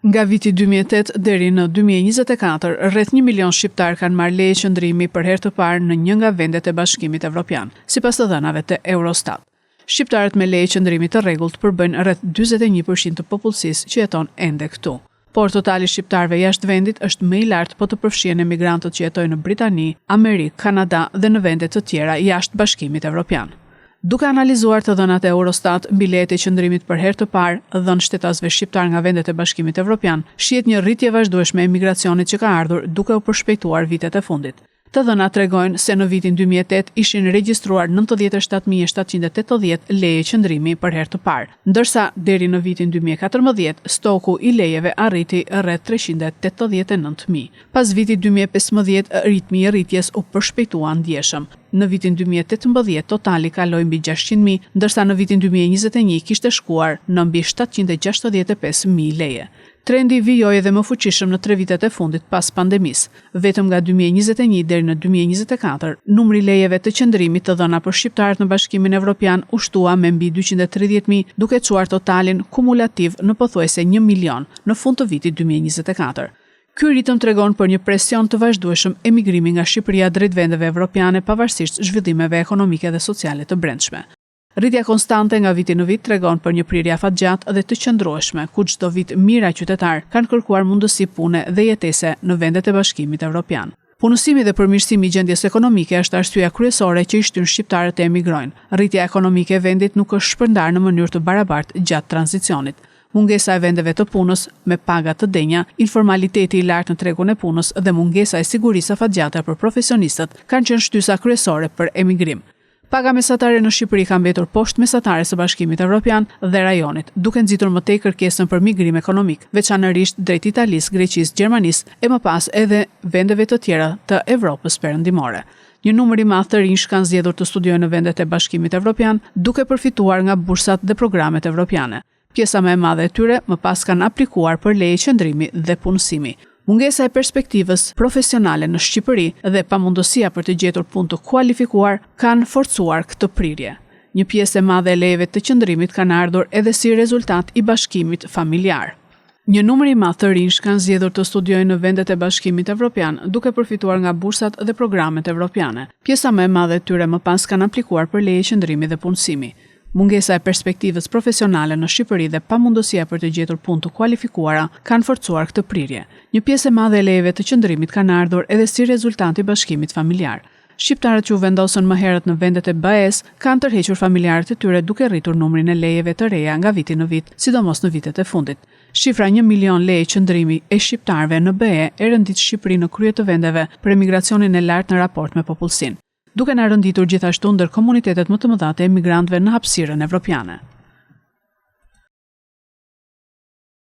Nga viti 2008 deri në 2024, rreth 1 milion shqiptarë kanë marrë leje qëndrimi për herë të parë në një nga vendet e Bashkimit Evropian, sipas të dhënave të Eurostat. Shqiptarët me leje qëndrimi të rregullt përbëjnë rreth 41% të popullsisë që jeton ende këtu. Por totali i shqiptarëve jashtë vendit është më i lartë po të përfshihen emigrantët që jetojnë në Britani, Amerikë, Kanada dhe në vende të tjera jashtë Bashkimit Evropian. Duke analizuar të dhënat e Eurostat mbi lejet e qëndrimit për herë të parë dhënë shtetasve shqiptarë nga vendet e Bashkimit Evropian, shihet një rritje e vazhdueshme e migracionit që ka ardhur duke u përshpejtuar vitet e fundit. Të dhënat tregojnë se në vitin 2008 ishin regjistruar 97.780 leje qëndrimi për herë të parë, ndërsa deri në vitin 2014 stoku i lejeve arriti rreth 389.000. Pas vitit 2015 ritmi i rritjes u përshpejtua ndjeshëm. Në vitin 2018 totali kaloi mbi 600.000, ndërsa në vitin 2021 kishte shkuar në mbi 765.000 leje. Trendi vijoi edhe më fuqishëm në tre vitet e fundit pas pandemisë. Vetëm nga 2021 deri në 2024, numri i lejeve të qëndrimit të dhëna për shqiptarët në Bashkimin Evropian u shtua me mbi 230.000, duke çuar totalin kumulativ në pothuajse 1 milion në fund të vitit 2024. Ky ritëm tregon për një presion të vazhdueshëm emigrimi nga Shqipëria drejt vendeve evropiane pavarësisht zhvillimeve ekonomike dhe sociale të brendshme. Rritja konstante nga viti në vit tregon për një prirje afatgjatë dhe të qëndrueshme, ku çdo vit mijëra qytetarë kanë kërkuar mundësi pune dhe jetese në vendet e Bashkimit Evropian. Punësimi dhe përmirësimi i gjendjes ekonomike është arsyeja kryesore që i shtyn shqiptarët të emigrojnë. Rritja ekonomike e vendit nuk është shpërndarë në mënyrë të barabartë gjatë tranzicionit. Mungesa e vendeve të punës me paga të denja, informaliteti i lartë në tregun e punës dhe mungesa e sigurisë afatgjate për profesionistët kanë qenë shtysa kryesore për emigrim. Paga mesatare në Shqipëri ka mbetur poshtë mesatares së Bashkimit Evropian dhe rajonit, duke nxitur më tej kërkesën për migrim ekonomik, veçanërisht drejt Italisë, Greqisë, Gjermanisë e më pas edhe vendeve të tjera të Evropës Perëndimore. Një numër i madh të rinjsh kanë zgjedhur të studiojnë në vendet e Bashkimit Evropian, duke përfituar nga bursat dhe programet evropiane. Pjesa më e madhe e tyre më pas kanë aplikuar për leje qëndrimi dhe punësimi. Mungesa e perspektivës profesionale në Shqipëri dhe pamundësia për të gjetur punë të kualifikuar kanë forcuar këtë prirje. Një pjesë e madhe e lejeve të qëndrimit kanë ardhur edhe si rezultat i bashkimit familjar. Një numër i madh të rinjsh kanë zgjedhur të studiojnë në vendet e Bashkimit Evropian, duke përfituar nga bursat dhe programet evropiane. Pjesa më e madhe e tyre më pas kanë aplikuar për leje qëndrimi dhe punësimi. Mungesa e perspektivës profesionale në Shqipëri dhe pamundësia për të gjetur punë të kualifikuara kanë forcuar këtë prirje. Një pjesë e madhe e lejeve të qëndrimit kanë ardhur edhe si rezultat i bashkimit familjar. Shqiptarët që u vendosën më herët në vendet e BE-së kanë tërhequr familjarët e tyre duke rritur numrin e lejeve të reja nga viti në vit, sidomos në vitet e fundit. Shifra një milion leje qëndrimi e shqiptarëve në BE e rendit Shqipërinë në krye të vendeve për emigracionin e lartë në raport me popullsinë, duke na renditur gjithashtu ndër komunitetet më të mëdha të emigrantëve në hapësirën evropiane.